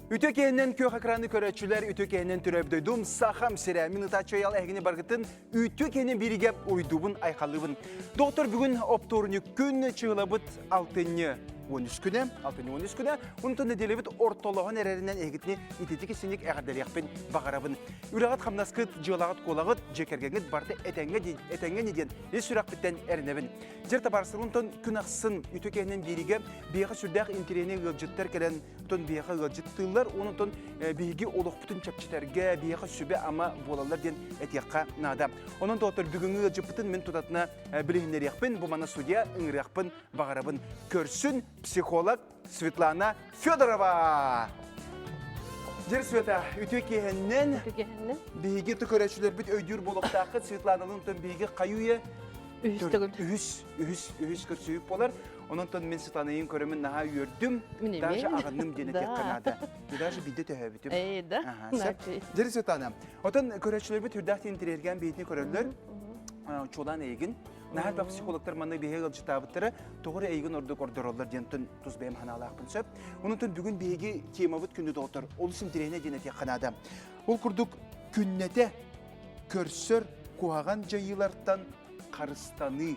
Үтүө киһинэн күөх экраны көрөөччүлэр, үтүө киһинэн төрөөбүт дойдум Сахам сирэ. Мин ытааччы ыйал эһигини баргытын үтүө киһинэн биригэ уйдубун, айхаллыыбын. Доктор бүгүн оптуорунньук күн чыылабыт алтынньы 13 күнэ, алтынньы 13 күнэ, онтон нэдиэлэбит ортолоһон эрэринэн эһигитини ититик истиник эҕэрдэлиэхпин баҕарабын. Үлэҕит хамнаскыт, дьыалаҕыт куолаҕыт, дьиэ кэргэҥҥит барыта этэҥҥэ этэҥҥэ диэн ис сүрэхпиттэн эрэнэбин. Дьэр табаарыстарым күн ахсын үтүө киһинэн бииригэ биһиэхэ сүрдээх интэриэһинэй ыалдьыттар кэлэн Оттон биһиэхэ ыалдьыттыыллар, онон биһиги олохпутун чэпчэтэргэ, биһиэхэ сүбэ-ама буолаллар диэн этиэххэ наада. Онон доҕоттор, бүгүҥҥү ыалдьыппытын мин тутатына билиһиннэриэхпин, бу манна судья ыҥырыахпын баҕарабын. Көрсүн психолог Светлана Федорова! Дьэр Света, үтүө киэһэннэн биһиги көрөөччүлэрбит өйдүүр буолуохтааххыт Светланалыын биһиги хайы-үйэ Үһүс төгүл. Үһүс, үһүс, үһүс көрсүһүү буолар. Онон мин Светланайын көрөмүн наһаа үөрдүм. Даже аҕынным диэн этиэххэ наада. Даже биирдэ төһөөбүтүм. Ээ, да. Дьэри Светлана, отон көрөөччүлэрбит үрдээх интэриэргээн биһитини көрөллөр. Чуолаан эйигин. Наһаа элбэх психологтар манна биһиги ыалдьытаабыттара тоҕо эрэ эйигин ордук ордороллор диэн тус бэйэм санаалаахпын сөп. Онон бүгүн биһиги темабыт күндү доҕоттор олус интэриэһинэй диэн этиэххэ наада. Ол курдук күннэтэ көрсөр куһаҕан дьайыылартан харыстаныы.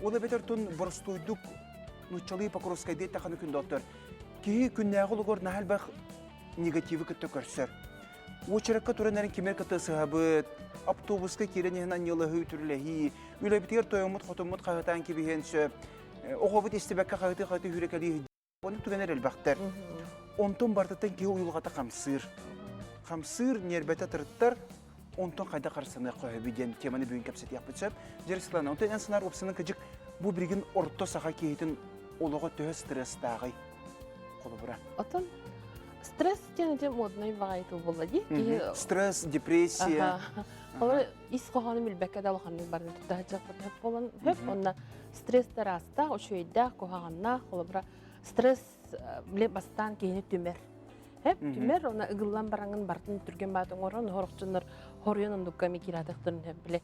Ол эбэтэр тун боростуойдук нууччалыы Покровскайдыы эттэххинэ күндү Киһи күннээҕи олугар наһаа элбэх негативы кытта көрсөр. Уочаракка туран эрэн кимэр кытта сыһабыт, автобуска киирэн иһэн анньылаһыы, үтүрүлэһии, үлэбитигэр тойоммут-хотуммут хаһытаан кэбиһиэн сөп, оҕобут истибэккэ хаһытыы-хаһытыы үүрэкэлии Оннук түгэннэр элбэхтэр. Онтон барытыттан киһи уйулҕата хамсыыр. Хамсыыр, ньиэрбэтэ тырыттар, онтон хайдах харыстаныахха сөбүй диэн теманы бүгүн кэпсэтиэхпит сөп. Дьэ, Светлана, онтон эн санаар уопсанан кыдьык бу билигин орто саха киһитин олоҕо төһө стресстааҕый? Холобура. Оттон стресс диэн ити модный баҕайы тыл буолла дии. Киһи Стресс, депрессия. Олор ис хоһоонун билбэккэ да улаханнык барытын тутта сылдьыахпыт буолан сөп. Онно стресс араастаах, үчүгэйдээх, куһаҕаннаах, холобура стресс биле бастаан киһини түмэр. Хэп түмэр, она ыгыллан бараҥын бартын түргэн баат оҥорон, хорохчуннар хоруйан оннукка эми кииратыхтарын хэп биле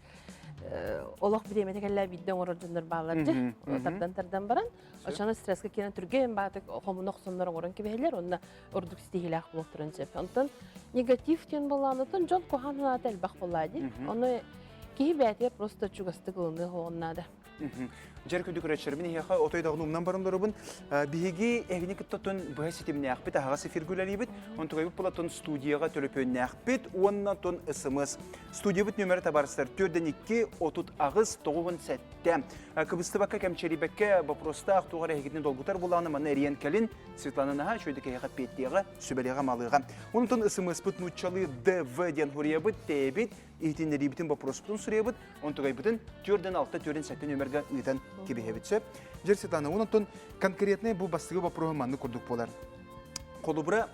олох бириэмэтэ кэллээ биирдэ оҥорор дьоннор бааллар дьэ тардан-тардан баран очоно стресска киирэн түргэн баатык хомуна охсоннор оҥорон кэбиһэллэр онно ордук ситиһиилээх буолуохтарын сөп. Онтон негатив диэн буолаанытын дьон куһаҕан санаата элбэх буоллаа дии. Ону киһи бэйэтигэр просто чугастык ылыныах наада. Дьэр күндү көрөөччүлэрбин эһиэхэ отой даҕаны умнан баран олоробун. Биһиги эһигини кытта оттон быһа ситимнээхпит, аһаҕас эфиргэ үлэлиибит. Онтукайбыт буолаттан студияҕа төлөпүөннээхпит уонна оттон СМС. Студиябыт нөмөрө табаарыстар 4 2 38 97. Кыбыстыбакка, кэмчэрийбэккэ боппуруостаах туох эрэ эһигитини долгутар буоллаҕына манна эрийэн кэлин. Светлана наһаа үчүгэйдик эһиэхэ эппиэттиэҕэ, сүбэлиэҕэ, малыаҕа. Онтон СМС-пыт нууччалыы ДВ диэн суруйабыт, тээбит, иһитиннэриибитин боппуруоспутун суруйабыт, онтугайбытын түөрдэн алта, түөрдэн сэттэ нүөмэргэ ыытан кэбиһэбит сөп. Дьэр Светлана, онтон конкретный бу бастакы боппуруоһу маннык курдук буолар. Холобура,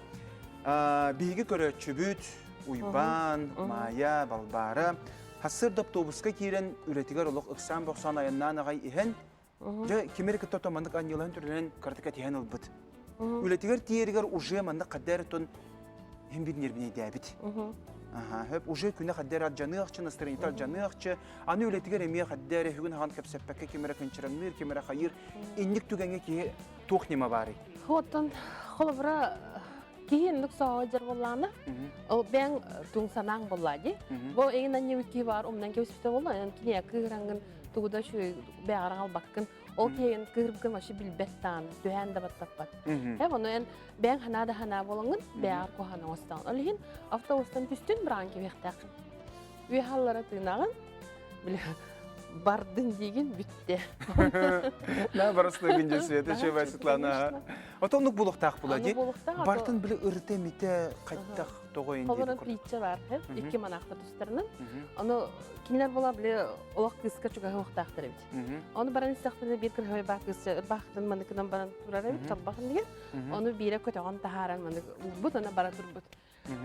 биһиги көрөөччүбүт Уйбаан, Маайа, Балбаара сарсыарда автобуска киирэн үлэтигэр олох ыксаан-бохсоон айаннаан аҕай иһэн Дьэ, ким эрэ кытта маннык анньыалаһан түрүлэн кыратык этиһэн ылбыт. Үлэтигэр тиийэригэр уже маннык хадда эрэ тон иһин бир нервнэйдээбит. Аха, хөп уже күнэ хадда эрэ алдьаныахчы, настроениета алдьаныахчы, аны үлэтигэр эмиэ хадда эрэ бүгүн хаҕан кэпсэппэккэ ким эрэ кынчыраҥныыр, ким эрэ хайыыр. Инник түгэҥҥэ киһи туох ньыма баарый? Оттон холобура киһи инник соҕо дьар буоллаҕына, ол бэйэҥ туҥ санааҥ буоллаа дии. Бу эҥин анньыбыт киһи баар умнан кэбиспитэ буолла, онон киниэхэ кыыһыраҥҥын тугу да үчүгэй бэйэҕэр аҕалбаккын. Ол киһигин кыыһырбыккын вообще билбэт даҕаны, түһээн да баттаппат. Һэ, ону эн бэйэҥ санаа да санаа буолаҥҥын, бэйэҕэр куһаҕан оҥостоҕун. Ол иһин автобустан түстүн быраҕан кэбиһиэхтээххин. Үөһэ аллара тыынаҕын, били бардын диигин бүттэ. На барыстыгын дьэ Света Чебай Светлана. Ото оннук булуохтаах була ди. Бартын били ырыта эмитэ хайтах тоҕо инди. Холорон притча бар, икки манаахта тустарынан. Ону кинилэр була били олох кыыска чугаһыахтаахтар эбит. Ону баран истэхпинэ биир кырһабай баа кыыс ырбаахтан маныкынан баран турар эбит, чалбахын деген. Ону биирэ көтөҕөн таһааран манык уурбут, аны бара турбут.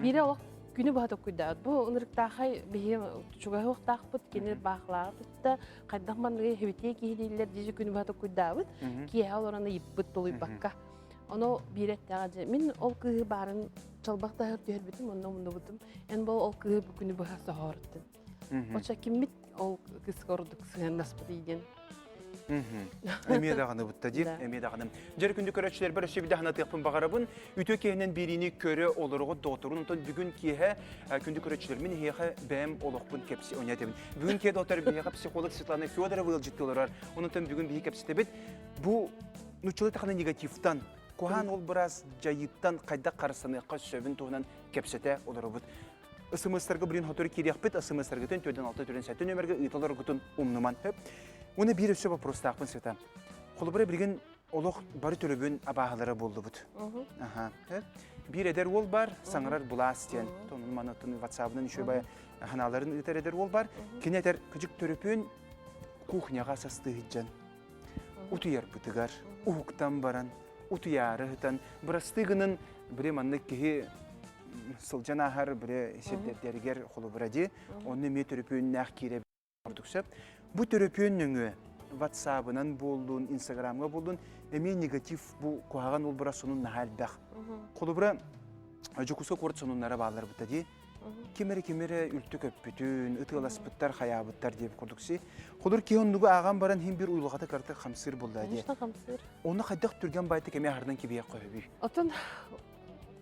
Биирэ олох күнү быһа токкуйдаабыт. Бу ынырыктаахай биһи чугаһыахтаахпыт, кини ырбаахлааҕы тутта, хайдах манныгы хибитиэ киһи дииллэр дии күнү быһа токкуйдаабыт. Киэһэ олорон ыйыппыт тулуйбакка. Ону биир эттэҕэ дьэ, мин ол кыыһы баарын чалбах таһыр түһэрбитим, онно умнубутум. Эн бу ол кыыһы бу күнү быһа соһоруттун. Оча киммит ол кыыска ордук сыһыаннаспыт диэн. Эмиэ даҕаны бутта дии, эмиэ даҕаны. Дьэр күндү көрөөччүлэрбэр өссө биирдэ санатыахпын баҕарабын. Үтүө киэһэнэн биэриини көрө олороҕут доҕотторун. Онтон бүгүн киэһэ күндү көрөөччүлэр мин эһиэхэ бэйэм олохпун кэпси оня этэбин. Бүгүн киэһэ доҕоттор биһиэхэ психолог Светлана Федорова ыалдьыттыы олорор. Онтон бүгүн биһи кэпсэтэбит. Бу нуччалыы тахана негативтан, куһаан ол быраас дьайыыттан хайдах харыстаныахха сөбүн туһунан кэпсэтэ олоробут. СМС-тарга билин хотору киириэхпит, СМС-таргытын 4 6 47 нөмерге ыыталаргытын умнуман. Уна биир өссө вопростаахпын Света. Холобура билигин олох бары төлөбүн абааһылара буоллубут. Аха. Биир эдэр уол бар, саҥарар былаас диэн. Тонун манатын ватсабынан еще бай ханааларын ыытар эдэр уол бар. Кини этэр кыжык төрөпүн кухняға састыыһыджан. Утуйарбытыгар, уһуктан баран, утуйаары ыһытан, бырастыы гынын бире маннык киһи сылдьан ааһар бире сирдэрдэригэр холобура дии, онно эмиэ төрөпүөннээх киирэ ордук сөп. Бу төрөпүөн нөҥүө ватсабынан буоллун, инстаграмҥа буоллун, эмиэ негатив бу куһаҕан улбара сонун наһаа элбэх. Холобура, Дьокуускай куорат сонуннара бааллар быта дии. Ким эрэ ким эрэ үлтү көппүтүн, ытыаласпыттар, хайаабыттар диэбит курдук си. Холур киһи оннугу ааҕан баран хин бир уйулҕата кыртык хамсыыр буолла дии. Конечно, хамсыыр. Онно хайдах түргэн байтык эмиэ аһарынан кибиэх көһөбүй? Отон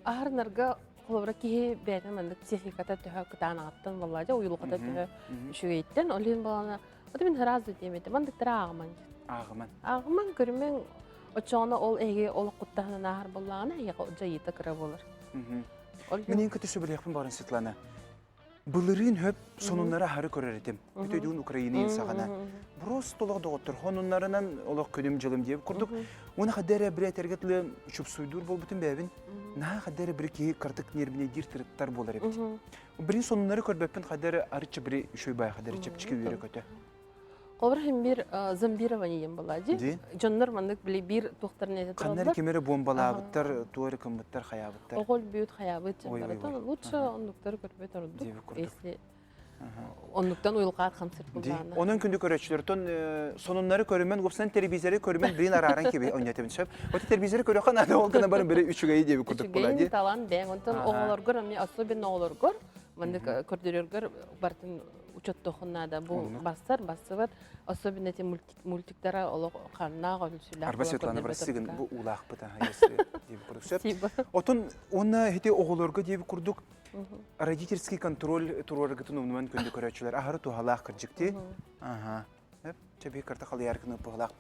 аһарынарга холобура киһи бэйэтин маннык психиката төһө кытаанаҕыттан буолла дьэ уйулҕата төһө үчүгэйиттэн ол иһин буолана вот мин сразу диэм этэ мандыктара ааҕымаҥ ааҕыман ааҕымаҥ көрүмэҥ оччоҕуна ол эһиги олоххуттаһынан ааһар буоллаҕына эһиэхэ дьайыыта кыра буолар. Мин ең көтө сөбүлэхпин баҕаран Светлана. Былырыын хөп сонуннары аһары көрөр этим. Бүтөйдүүн Украинайын саҕана. Просто олох доҕоттор хонуннарынан олох күнүм дьылым диэбит курдук. Уна хадда эрэ бир этэргэ тылы чупсуйдуур буолбутум бэйэбин. Наһаа хадда эрэ бир киһи кыртык нервнейдиир тырыттар буолар эбит. Бирин сонуннары көрбөппүн хадда эрэ арыччы бири үчүгэй бай хадда эрэ чэпчэки үөрэ көтө. Холобур иһин биир зомбирование диэн буолла дии. Дьоннор маннык били биир туохтарын этэ тураллар. Ханна эрэ ким эрэ буомбалаабыттар, туох эрэ кыммыттар, хайаабыттар. Оҕол бүүт хайаабыт дьон Лучше оннуктары көрбөт ордук. Если оннуктан уйулҕаат хамсыр буллаана. Онон күндү көрөөччүлөртөн сонуннары көрүмэн, уопсан телевизоры көрүмэн билин арааран киби ойнотебин сөп. Ота телевизоры көрөхөн аны ол гына барын бири үчүгэйи диэби курдук була ди. Талан бэң. Онтон оҕолоргор эмиэ особенно оҕолоргор маннык көрдөрөргөр бартын учуоттуоххун наада. Бу барсар, барсыбат. Особенно эти мультиктара олох ханнаах өлсүлээх. Арба Светлана Брассыгын бу уулаахпыт аха если диэби курдук сөп. Отон уонна ити оҕолорго диэби курдук родительский контроль туруоргытын умнуман күндү көрөөччүлэр аһары туһалаах кырдьыкти. Аха. Чэби карта халыйаркыны пыһалаах.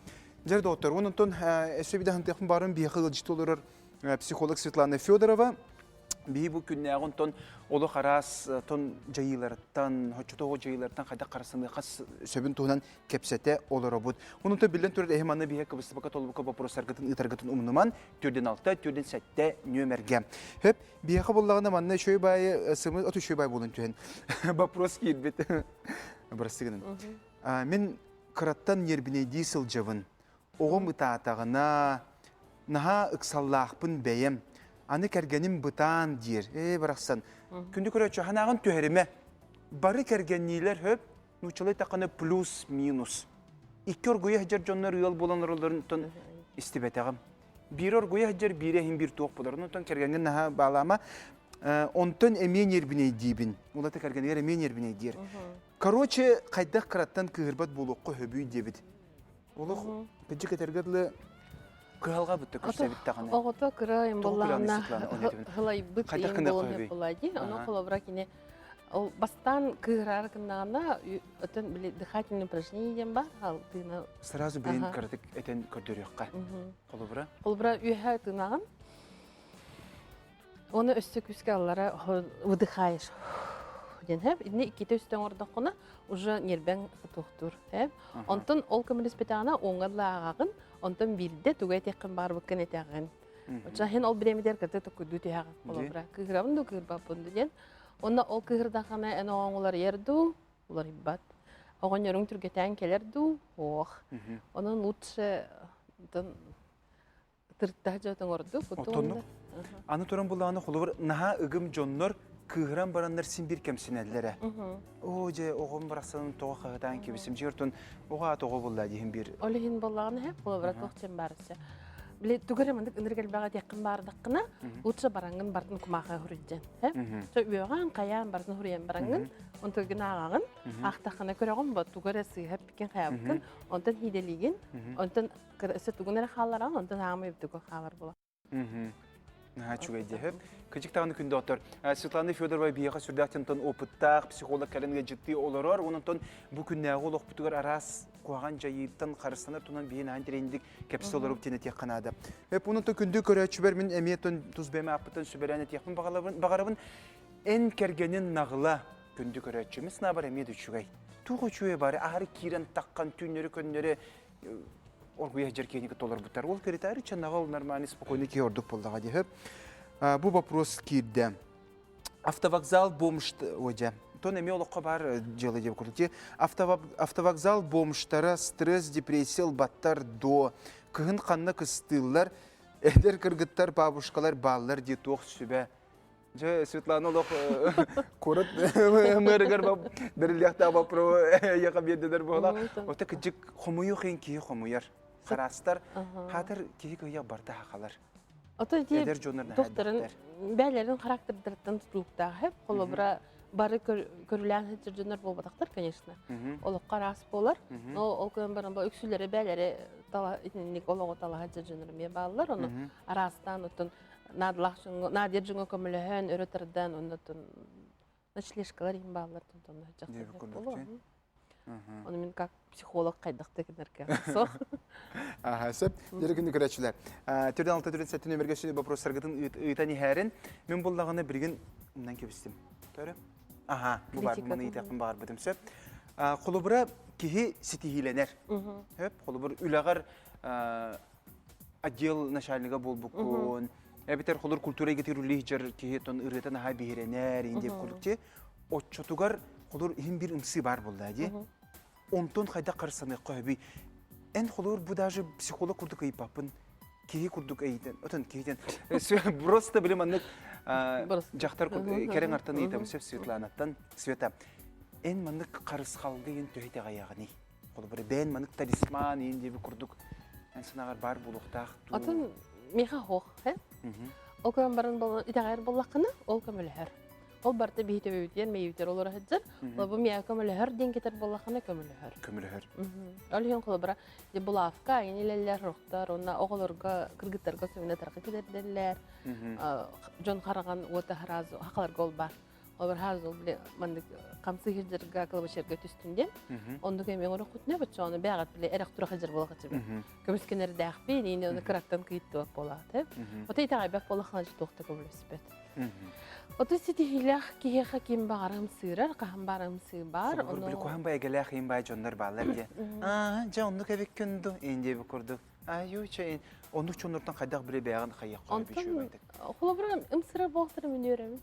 Дьэр доктор, онтон өссө бидаһын барын биһиэхэ ыалдьыт олорор психолог Светлана Федорова Биһи бу күннээҕи онтон олох араас тон дьайыыларыттан, хоччотооҕу дьайыыларыттан хайдах харысыныахха сөбүн туһунан кэпсэтэ олоробут. Онон биллэн турар эһи манна биһи кыбыстыбакка толбукка вопростаргытын ыытаргытын умнуман, түрден алта, түрден сэттэ нүөмэргэ. Хөп, биһиэхэ буллаҕына манна үчүгэй баайы сымы от үчүгэй баай буолан түһэн вопрос киирбит. Бырастыгынан. Мин кыраттан нервнейдии сылдьабын. Оҕом ытаатаҕына, наһаа ыксаллаахпын бэйэм. Аны кэргэним бытаан диир. Ээ, барахсан. Күндү көрөөччү, ханаҕын түһэримэ. Бары кэргэнниилэр хөп, нууччалыы эттэххинэ плюс-минус. Икки оргуйа сылдьар дьоннор ыал буолан олороллорунтан истибэтэҕим. Биир оргуйа сылдьар, биирэ иһин биир туох буолар. Онтон кэргэҥҥин наһаа баалаама. Онтон эмиэ ньиэрбинэйдиибин. Улата кэргэнигэр эмиэ ньиэрбинэйдиир. Короче, хайдах кыраттан кыыһырбат буолуохха хөбүй диэбит. Олох кыдьык этэргэ дылы кыһалҕа бытта көрсөбүт даҕаны. Оҕото кыра им буоллаҕына хылайбыт им буолан буолла дии. Ону холобура кини ол бастаан кыыһырар гыннаҕына өтөн били дыхательное упражнение диэн бар хал тыына сразу билин кыратык этэн көрдөрүөххэ. Холобура? Холобура үөһэ тыынаҕын. Оны өссө күүскэ аллара выдыхаешь диэн хэп. Итини иккитэ үстэ оҥордоххуна уже ньиэрбэҥ туохтуур хэп. Онтон ол көмөлөспөтөҕүнэ уоҥҥа ааҕаҕын, онтон биирдэ тугу этиэххин баарбыккын этэҕин. Оччо иһин ол бириэмэтигэр кытта токуйдуу түһэҕин. Холобура, кыыһырабын дуу, кыыһырбаппын дуу диэн. Онно ол кыыһырдаххына эн оҕоҥ уларыйар дуу, уларыйбат. Оҕонньоруҥ түргэтээн кэлэр дуу, суох. Онон лучше тыртаһа дьотон ордук. Отоннук. Аны туран булааны холобур наһаа ыгым дьоннор кыыһыран бараннар син бир кэмсинэллэрэ. Оо дьэ оҕом барахсанын тоҕо хаһытаан кэбисим дьиэртон оҕо аат оҕо булла диһин бир. Ол иһин боллаҕына хэп холобура туох дьэн барыча. били тугу эрэ маннык ынырык элбэҕи диэххин баардаххына, лучше бараҥҥын бартын кумаахыга суруйдьан. Чэ үөҕээн, хайаан бартын суруйан бараҥҥын, онтугун ааҕаҕын, аахтаххына көрөҕүн бо тугу эрэ сыыһа эппиккин хайабыккын, онтон хиидэлиигин, онтон өссө тугун эрэ хааллараҕын, онтон аамай тугу хаалар була. Наһаа үчүгэй диэһэ. Кыдьык даҕаны күндү оттор. Светлана Федорова биһиэхэ сүрдээх опыттаах психолог кэлэн ыалдьыттыы олорор. Онон бу күннээҕи олохпутугар араас куһаҕан дьайыыттан харыстанар тунан биһи наһаа интэриэһинэйдик кэпсэ олоруп диэн этиэххэ наада. Эп онон күндү көрөөччүбэр мин эмиэ тус бэйэм ааппыттан сүбэлээн этиэхпин баҕарабын. Эн кэргэнин наҕыла күндү көрөөччү. Мин санаабар эмиэ да үчүгэй. Туох үчүгэй бары аһары киирэн таххан түүннэри көннөрү оргуйа сылдьар киһини кытта олорбуттар. Ол кэритэ чанаҕа нормальный спокойный киһи ордук буоллаҕа диэһэ. Бу вопрос киирдэ. Автовокзал бомж ой тон эмиэ олоххо баар дьыала диэбит курдук. Автовокзал бомжтара стресс, депрессия ылбаттар до кыһын ханна кыстыыллар, эдэр кыргыттар, бабушкалар бааллар дии туох сүбэ Дьэ, Светлана олох куорат мэригэр бэриллиэхтээх боппуруоһу эйиэхэ биэрдилэр буола. Ота кыдьык хомуйу хин киһи хомуйар. Хараастар, хаатар киһи кыйа барда хахалар. Ото Эдэр дьоннор докторын бээлэрин характердарыттан тутулуктаах хеп холобура бары көрүлээн сылдьар дьоннор буолбатахтар, конечно. Олоххо араас буолар. Но ол көнөн баран үксүлэри бээлэри тала итинник олоҕу талаһа сылдьар дьоннор эмиэ бааллар. Ону араастаан оттон наадалаах дьоҥҥо наадыйар дьоҥҥо көмөлөһөн өрө тардан оннотон ночлежкалар иһин бааллар тонтонно буолуо. Ону мин как психолог хайдахта гынарга суох. Аха, сөп. Дьэрэ күнү көрөөччүлэр. Төрдөн алта төрүт сэттин өмөргө сүнү вопростаргытын ыытан иһээрин. Мен буллаҕына билигин умнан кэбистим. Төрө? Аха, бу бар маны ыытыахпын баҕарбытым сөп. Холобура киһи ситиһиилэнэр. Хөп, холобур үлэҕэр отдел начальнига буолбуккун, эбэтэр холур культура эйгэтигэр үлэлии сылдьар киһи тон ырыата наһаа биһирэнэр иһин диэбит курдук ти оччотугар холур иһин биир ымсыы баар буолла дии. Онтон хайдах харыстаныахха сөбүй? Эн холур бу даже психолог курдук ыйыппаппын, киһи курдук ыйытан, отон киһитен просто били маннык дьахтар кэрэҥ артан ыйытабын сөп Светланаттан. Света, эн маннык харысхалга иһин төһө итэҕэйэҕиний? Холобура, бэйэн манык талисман иин диэби курдук эн санааҕар баар буолуохтаах дуу? Атын миэхэ суох, э? Ол көмөн баран итэҕэйэр буоллаххына, ол көмөлөһөр. Ол барыта биһи төбөбүтүгэр, мэйибитигэр олоро сылдьар. Бу миэхэ көмөлөһөр диэн кетер буоллаххына көмөлөһөр. Көмөлөһөр. Ол иһин холобура, булавка айын илэллэр, рохтар, уонна оҕолорго, кыргыттарга сөбүнэ тарҕы килэрдэллэр. Дьон хараҕан уота харазу хахаларга ол бар. Олор били маннык хамсыы сылдьарга кылабачарга түстүн диэн. Оннук эми оҥороххутуна баччаҕына бэҕэт били эрэх тура сылдьар буолахаччы көмүскэнэрдээхпин иини оны кыраттан кыйыттыбат буолаат. Ото итэҕэйбэт буолаххына туох да көмөлөспөт. Ото ситиһиилээх киһиэхэ ким баҕарым сыырар, хаһан баарым сыыбар. Ону били куһан бай эгэлээх иин бай дьоннор бааллар диye. Аа, дьэ оннук эбиккин ду, иин диэбит курдук. Аа, чэ, оннук чоннортон хайдах биле бэйэҕин хайыахха Онтон холобура ымсыра буолтара мин үөрэмин.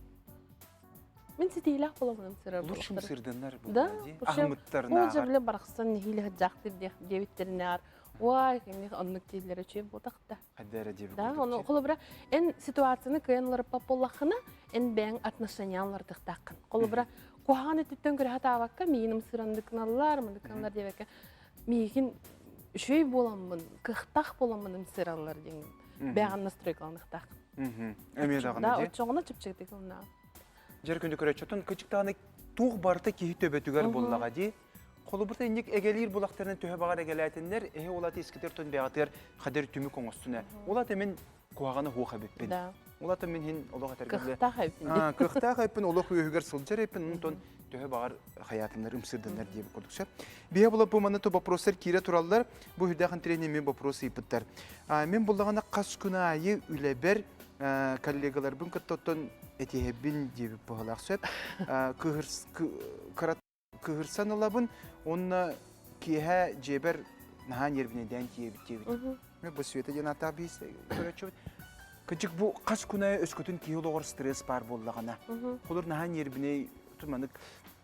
Мин ситиилээх буоламмын ымсыра Лучше ымсырдыннар Да, аһымыттар Ол биле барахсан нэһиилэ сыдьаахтыр диэбиттэринээр уай кэмҥэ оннук дииллэрэ үчүгэй буотахта. Хайдара диэбит Да, ону холобура эн ситуацияны кыайан уларыппат буоллаххына, эн бэйэҥ отношенияны уларытыахтааххын. Холобура куһаҕан өттүттэн көрө сатаабакка миигин ымсырандыкыналлар, мындыкыналлар диэбэккэ миигин үчүгэй буоламмын, кыахтаах буоламмын ымсыраллар диэн бэйэҕин настройкаланыахтаах. Эмиэ даҕаны Да, дии. оччоҕуна чэпчэкитик ылынаҕын. Дьэр күндү көрөөччүтүн кычыктааны туох барыта киһи төбөтүгэр буллаҕа дии. Холобурта инник эгэлиир булахтарын төһө баҕар эгэлээтиннэр, эһи улат искитер тон бэҕэтигэр хадер түмүк оҥостуна. Улат эмин куһаҕаны хуох эбиппин. Да. Улата мин хин олох этэргэ Кыахтаах эбиппин дии. Кыахтаах эбиппин олох үөһүгэр сылдьар эбиппин, онтон төһө баҕар хайаатыннар ымсырданнар диэбит курдук сөп. Биһэ була бу манна то вопростар киирэ тураллар. Бу үрдээх интириэһинэй мен вопрос ыйыппыттар. Мен буллаҕына хас күн аайы үлэбэр коллегаларбын кытта оттон этиһэбин диэбит быһалаах сөп. Кыһырсан ылабын уонна киэһэ дьиэбэр наһаа нервнэйдээн тиийэбит диэбит. Мен бу Света диэн ааттаах биис көрөөччүбүт. Кырдьык бу хас күн аайы өскөтүн киһи олоҕор стресс баар буоллаҕына. Холур наһаа нервнэй маннык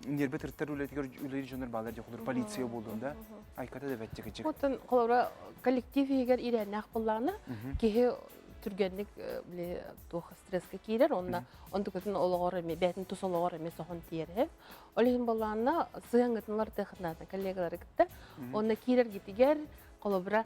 нервэ тыртар үлэтигэр үлэлиир дьоннор бааллар дии холур полиция буоллун да айката да бэттик кырдьык. Оттон холобура коллектив иһигэр ирээннээх буоллаҕына киһи түргэнник били туох стресскэ киирэр уонна онтукатын олоҕор эмиэ бэйэтин тус олоҕор эмиэ соһон тиийэр. Ол иһин буоллаҕына сыһыаҥҥытын уларытыаххытынаата коллегалары кытта. Онно киирэргитигэр холобура.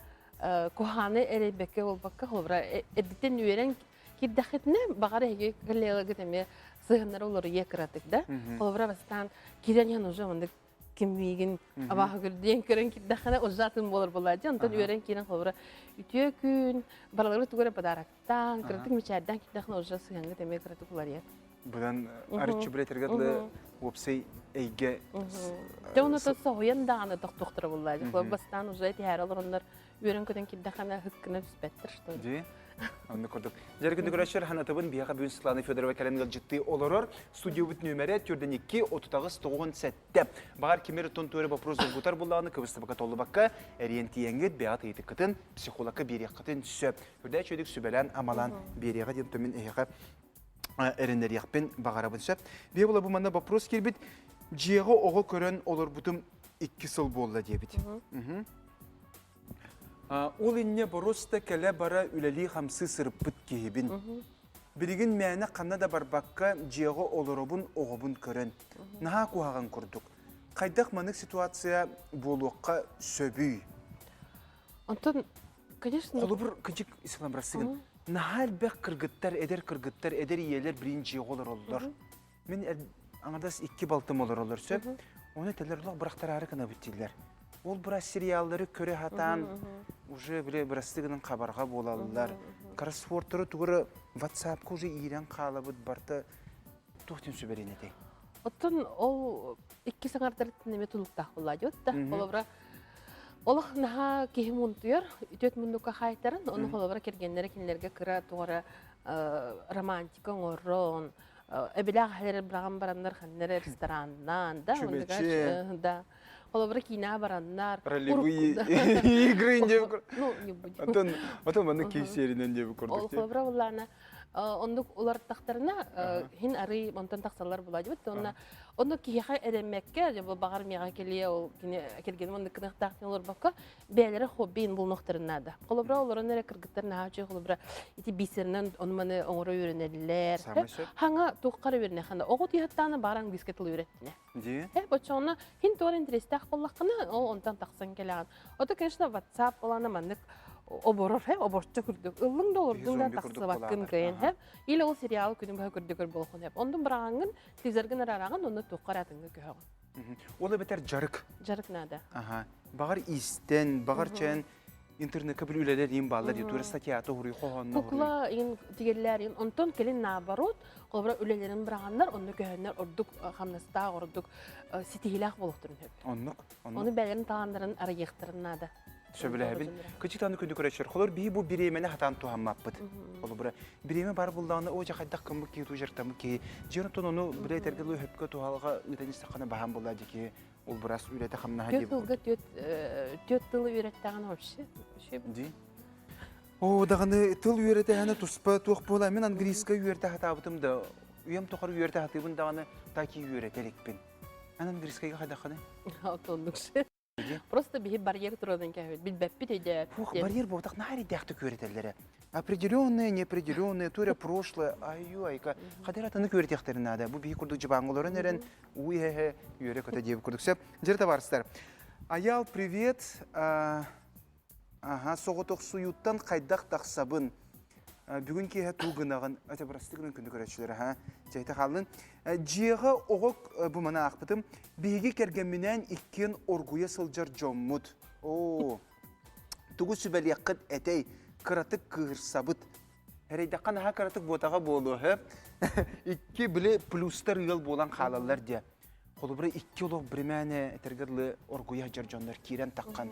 куһааны эрэйбэккэ буолбакка, холобура, эрдиттэн үөрэн киирдэххитинэ, баҕар эһиги коллегаҕыт эмиэ сыһыаннара уларыйыа кыратык да. Холобура, бастаан киирэн иһэн уже оннук ким миигин абааһы көрдүөн көрөн киирдэххинэ уже атын буолар буолааччы. Онтон үөрэн киирэн холобура үтүө күн, барылары тугу эрэ подароктаан, кыратык мичээрдээн киирдэххинэ уже сыһыаҥҥыт эмиэ кыратык уларыйар. Быдан арыччы билэтэргэ дылы уопсай эйгэ Дьэ ону соһуйан даҕаны тохтуохтара буоллаа. Бастаан уже этиһээри олороннор үөрэн-көтөн киирдэххинэ һыккына түспэттэр что ли. Оннук курдук. Дьэ күндү көрөөччүлэр ханатыбын биһиэхэ бүгүн Светлана Федорова кэлэн ыалдьыттыы олорор. Студиябыт нүөмэрэ 42 38 97. Баҕар кимир тон туора вопрос долгутар буллаҕына кыбыстыбакка толлубакка эриэн тиийэҥҥит бэйэҕит ыйытыккытын психологка биэриэххитин сөп. Үрдээч үөдүк сүбэлээн амалаан биэриэҕэ диэн тумин эһиэхэ эрэннэриэхпин баҕарабын сөп. Биһи була бу манна вопрос киирбит. Дьиэҕэ оҕо көрөн олорбутум 2 сыл буолла диэбит. Ол инньэ боруоста кэлэ-бара үлэлии-хамсыы сырыппыт киһибин. Билигин мээнэ ханна да барбакка дьиэҕэ олоробун оҕобун көрөн. Наһаа куһаҕан курдук. Хайдах маннык ситуация буолуохха сөбүй? Онтон, конечно... Холобур, кынчык Ислам Расыгын, наһаа элбэх кыргыттар, эдэр кыргыттар, эдэр ийэлэр билин дьиэҕэ олороллор. Мин аҥардас икки балтым олороллор сөп. Оны этэлэр олох бырахтараары гынабыт дииллэр. Ол бырас сериаллары көрө сатаан уже бile бырастыы гынан хабарҕа буолаллар. Кроссвордтары тугура WhatsApp-ка уже иирэн хаалабыт барта туох диэн сүбэлиэн этэй? Оттон ол икки саҥардарыттан эмиэ тулуктаах буолла диэт да. Холобура олох наһаа киһи мунтуйар, үтүөт муннукка хаайтаран, ону холобура кэргэннэрэ кинилэргэ кыра тугара романтика оҥорон, эбилээх эһэлэр быраҕан бараннар ханна эрэ рестораннаан да да холобура киинэҕэ бараннар ролевые игры ну не будем отон отон маннык киһи диэби курдук холобура буллаана оннук уларыттахтарына хин арый онтон тахсаллар була дибит онно онно киһиэхэ эрэммэккэ баҕар миэхэ кэлиэ ол кини кэргэним оннук кыныахтаах олорбокко бэйэлэрэ хоббиин булунуохтарын наада. Холобура, олорон эрэ кыргыттар наһаа үчүгэй холобура ити бисеринэн ону-маны оҥоро үөрэнэллэр. Хаҥа туоххара үөрэнэ хана. Оҕо тиһаттаана баар английскай тылы үөрэттинэ. Дии. Э, боччоҕуна хин туора интэриэстээх буоллаххына, ол онтон тахсан кэлэҕин. Ото, конечно, WhatsApp болана маннык оборор, he, оборчо курдук. Ыллыҥ да олордуҥ да тахсыбаккын кыайан, he. Или ол сериал күнү быһа көрдөгөр буолуохун, he. Онтун быраҕаҥҥын, телевизоргын арараҕын, онно туохха эрэ атыҥҥа көһөҕүн. Ол эбэтэр дьарык. Дьарык наада. Аха. Баҕар истэн, баҕар чэн интернетка бил үлэлэр иин бааллар дии, тура статьята уруй, хоһоонно уруй. Кукла иин тигеллэр иин. Онтон кэлин наоборот, холобура үлэлэрин быраҕаннар, онно көһөннөр ордук хамнастаах, ордук ситиһиилээх буолуохтарын сөп. Оннук, оннук. Ону бэйэлэрин талааннарын арыйыахтарын наада. Сөбүлэһэбин. Кычытаны күндү көрөччөр. Холор биһи бу бириэмэни хатаан туһаммаппыт. Холобура, бириэмэ бар буллаҕына, оо дьэ хайдах кыммыт киһи туу дьарыктаммыт киһи. Дьиэн оттон ону бile этэргэ дылы хөпкө туһалга ыытан истэххинэ баһаам буолла дии киһи ол бырас үлэтэ хамнаһа Түөрт тылга түөрт тылы үөрэттэҕин вообще. Дии. Оо, даҕаны тыл үөрэтэһэнэ туспа туох буола. Мин английскай үөрэтэ хатаабытым да, үйэм тухары үөрэтэ хатыыбын даҕаны таки үөрэтэ иликпин. Эн английскайга хайдаххыный? Отоннук. Просто биһи барьер туруоран кэһэбит, билбэппит өйдөөппүт Фух, диэн. барьер буотах наар идээхтик үөрэтэллэрэ. Определенное, неопределенное, то прошлое, аю айка. Хадыр атыны үөрэтиэхтэрин наада. Бу биһи курдук дьыбаҥҥаларын эрэн, уу иһэ үөрэ көтө диэбит курдук. Сөп. Дьэр табаарыстар. Аял, привет. Аха, соҕотохсуйууттан хайдах тахсабын? Бүгүн киэһэ туу гынаҕын, это бырастыы гынан күндү көрөөччүлэр, аха, чэйте хааллын. Дьиэҕэ оҕо бу маны аахпытым. Биһиги кэргэмминээн иккиэн оргуйа сылдьар дьоммут. Оо, тугу сүбэлиэххит этэй, кыратык кыыһырсабыт. Эрэйдэххэ наһаа кыратык буотаҕа буолуо, һэ? Икки били плюстар ыал буолан хаалаллар диэ. Холобура икки олох бремяне этэргэ дылы оргуйа сылдьар дьоннор киирэн таххан.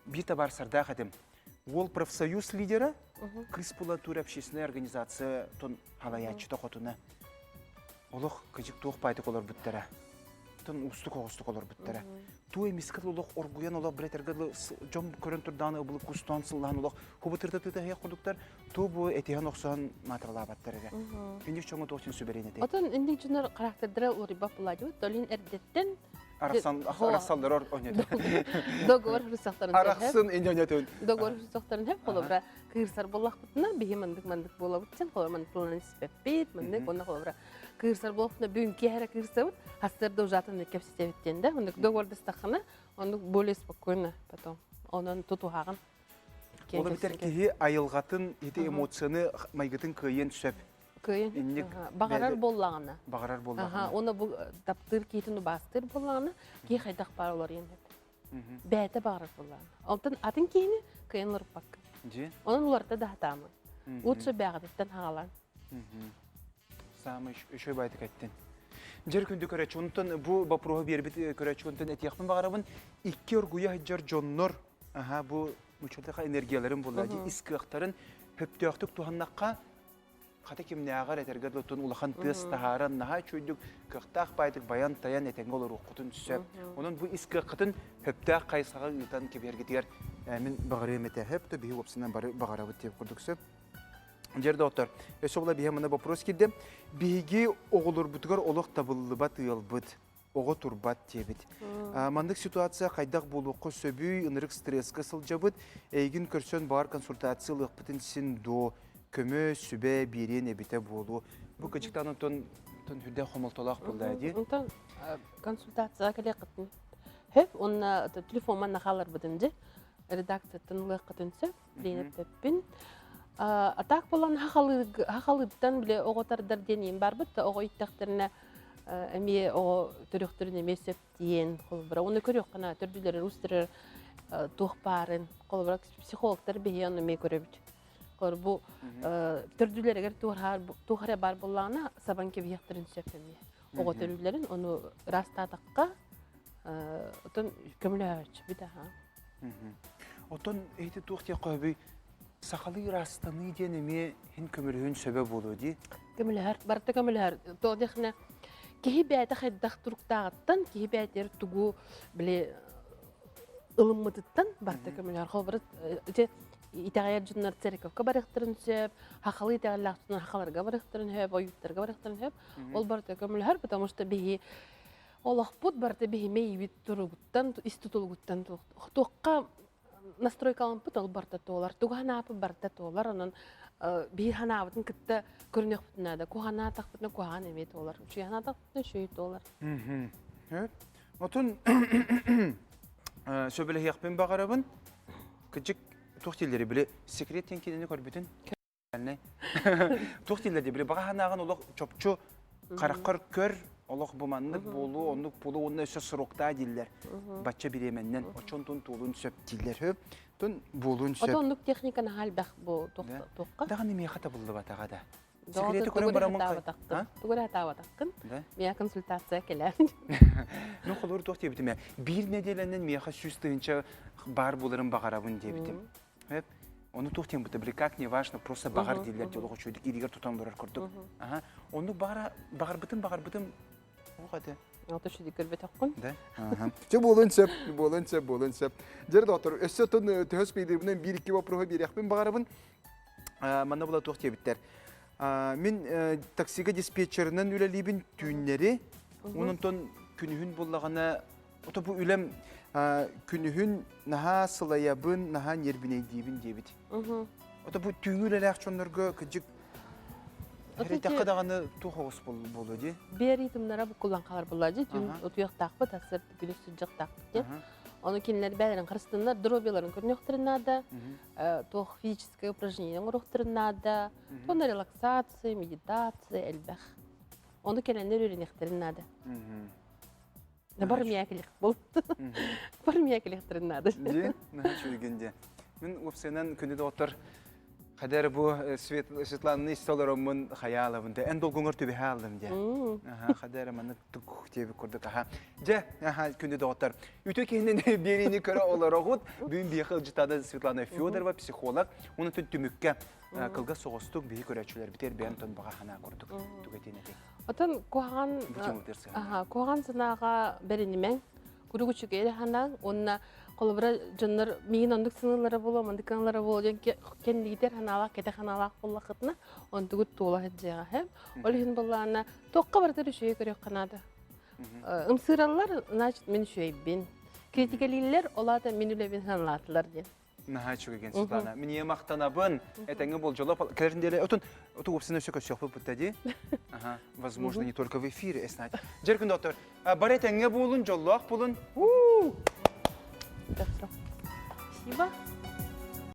Биир табаарсардаах этим. Уол профсоюз лидера, кыыс була общественная организация тон халайааччыта хотуна. Олох кыжык туох баайтык олорбуттара. Тон уустук оҕустук олорбуттара. Туу эмискэ олох оргуйан олох билэтэргэ дьон көрөн турдаҕына ыбылы кустаан сыллаан олох хубутырта тыта курдуктар туу бу этиһэн охсоһон маатыралаабаттар эрэ. Инник чоҥо туох син сүбэрин этэй. Отон инник дьоннор характердара уларыйбат буолаадьыбыт. Олин эрдэттэн Арахсан арахсаллар ойнотун. Договор хрусахтарын Арахсын иньоньотун. Договор хрусахтарын хеп холобура кыырсар буоллахпытына биһи мандык мандык буолабыт сен холобура мандык тылынан испэппит мандык онно холобура кыырсар буоллахпытына бүгүн киэһэрэ кыырсабыт хастар ужатын кэпсэтэбит диэн да оннук договордастаххына оннук более спокойно потом онон тутуһаҕын. Ол эбэтэр киһи айылҕатын ити эмоцияны майгытын кыайыан сөп. Кыайын Инник баҕарар буоллаҕына. Баҕарар буоллаҕына. Уонна бу таптыыр киһитин убаастыыр буоллаҕына, киһи хайдах баар олоруйан сөп. Бэйэтэ баҕарар буоллаҕына. Онтон атын киһини кыайан олорпакка. Онон уларыта да сатаамын. Лучше бэҕэтиттэн хаалан. Саамай үчүгэй баайтык эттин. Дьэр күндү көрөөччү, онтон бу боппуруоһу биэрбит көрөөччү онтон этиэхпин баҕарабын. Икки оргуйа сылдьар дьоннор аха бу учуутаха энергияларын булла ди ис кыахтарын хөптөөхтүк туһаннахха хата кимнээҕэр этэргэ дылы улахан тыас таһааран наһаа үчүгэйдик кыахтаах баайдык байан-тайан этэҥҥэ олоруоххутун сөп. Онон бу ис кыаххытын хөптөөх хайысхаҕа ыытан кэбиһэргитигэр мин баҕарыам этэ. Хөп да биһи уопсайынан бары баҕарабыт диэн курдук сөп. Дьэр доҕоттор, өссө була биһи мына вопрос киирдэ. Биһиги оҕолорбутугар олох табыллыбат ыалбыт, оҕо турбат диэбит. Маннык ситуация хайдах буолуохха сөбүй, ынырык стресскэ сылдьабыт, эйигин көрсөн баар консультация ылыахпытын син дуо, көмө, сүбэ биэриэн эбитэ буолуо. Бу кычыктаан онтон үрдэх хомолтолоох буолла дии. Онтон консультацияға кэлиэххитин сөп, уонна телефомман нахаларбытын дьэ редакцияттан ылыаххытын сөп. диэн эппэппин. А так буолан хахалыыттан бile оҕо тардар диэн иин барбыт да оҕо иттэхтэринэ эмиэ оҕо төрөхтөрүн эмиэ сөп диэн холобура оны көрүөххүнэ төрдүлэрин устарар туох баарын холобура психологтар биһи ону эмиэ көрөбүт. Холобура бу төрдүлэригэр туох эрэ баар буоллаҕына сабан кэбиһиэхтэрин сөп эмиэ. Оҕо төрүүлэрин ону ыраастаатахха отон көмөлөһөөччүбүт аха. Оттон эти туох диэх көбүй сахалыы ыраастаныы диэн эмиэ һин көмөлөһүн сөбө буолуо дии. Көмөлөһөр, барыта көмөлөһөр. Тоҕо диэхинэ киһи бэйэтэ хайдах туруктааҕыттан, киһи бэйэтигэр тугу били ылыммытыттан барыта көмөлөһөр. Холобура, ити итэҕэйэр дьоннор церковка барыахтарын сөп, хахалыы итэҕэллээх дьоннор хахаларга барыахтарын сөп, ойууттарга барыахтарын сөп. Ол барыта көмөлөһөр, потому что биһи олохпут барыта биһиме ийбит туругуттан, ис тутулугуттан туохха настройкалампыт ол барыта туолар. Тугу ханаапыт барыта туолар. Онон биир ханаабытын кытта көрүнүөхпүтүн наада. Куһанаатахпытына куһаҕан эмиэ туолар. Үчүгэй ханаатахпытына үчүгэй туолар. Отун сөбүлэһиэхпин баҕарабын. Кыдьык туох дииллэри били секрет диэн кинини көрбүтүн Туох дииллэр дии, били баҕа санааҕын олох чопчу хараххар көр, олох бу маннык буолуо, оннук буолуо уонна өссө сроктаа дииллэр. Бачча бириэмэннэн, оччон туолуон сөп дииллэр. Хөп, тун буолуон сөп. Ото оннук техника наһаа элбэх бу туохха? Даҕаны миэхэ табыллыбатаҕа да. Секрети көрөн бараммын Тугу эрэ атаабатаххын. Миэхэ консультация кэлээр. Ну, холур туох диэбитим ээ. Биир нэдиэлэнэн миэхэ 100 000 баар буоларын баҕарабын диэбитим. Эп, ону туох диэн быта, как не важно, просто баҕар дииллэр дьолох үчүгүйдүк илигэр тутан олорор курдук. Аха. Оннук баҕара баҕарбытым баҕарбытым ох этэ. Ото үчүгүйдүк көрбөтөххүн. Да. Аха. Чэ буолуон сөп, буолуон сөп, буолуон сөп. Дьэр доктор, өссө тон төһөс пейдербинен биир-икки вопроһу биэриэхпин баҕарабын. Манна була туох диэбиттэр. Мин таксига диспетчеринэн үлэлиибин түүннэри. Онон күнүһүн буллаҕына Ото бу үлэм күнүһүн наһаа сылайабын, наһаа нервинэйдиибин диэбит. Ото бу түүҥҥү үлэлээх дьоннорго кыдьык Эрэйдэххэ даҕаны туох оҕус буолуо дии? Биэр ыытымнара буккуллан хаалар буолла дии. Түүн утуйахтаахпыт, асыр күнүс сылдьыахтаахпыт диэн. Ону кинилэр бэйэлэрин харыстыннар, здоровьеларын көрүнүөхтэрин наада, туох физическое упражнение оҥоруохтарын наада, туонна релаксация, медитация элбэх. Ону кэлэннэр үөрэниэхтэрин наада. Бар миякилих бол. Бар миякилихтерин надо. Ди, наһаа үчүгүйгүн ди. Мин уопсайынан күнү доҕоттор Хадер бу Светлананы истэ олороммун хайаалабын да эн долгуҥар түбэһэ алдым дии. Аха хадер маннык тук диэбит курдук аха. Дьэ, аха күндү доҕоттор. Үтө киһинин биэриини көрө олороҕут. Бүгүн биһиэхэ ыалдьытаада Светлана Федорова, психолог. Уонна түмүккэ кылгас соҕустук биһи көрөөччүлэрбитигэр бэйэн тон баҕа санаа курдук тугэтиэн этий. Отон куһаҕан куһаҕан санааҕа бэринимэҥ, куруук үчүгэй эрэ санааҥ уонна холобура дьоннор миигин оннук саныыллара буолуо, маннык гыналлара буолуо диэн кэннигитэр санаалаах, кэтэх санаалаах буоллаххытына, онтугут туола сылдьыаҕа һэ. Ол иһин буоллаҕына туохха барытыгар үчүгэй көрүөххэ наада. Ымсыыраллар, значит, мин үчүгэйбин. Критикэлииллэр, ол аата мин үлэбин сыаналаатылар диэн. Наһаа үчүгэй Светлана. Мин ийэ махтанабын. Этэҥҥэ болдьолоп кэлэрин диэри отун оту уопсайынан өссө көрсүөхпүт бутта дии. Ага, возможно, не только в эфире, знать. Дьэр күн доктор, бары этэҥҥэ буолун, дьоллоох булун. Спасибо.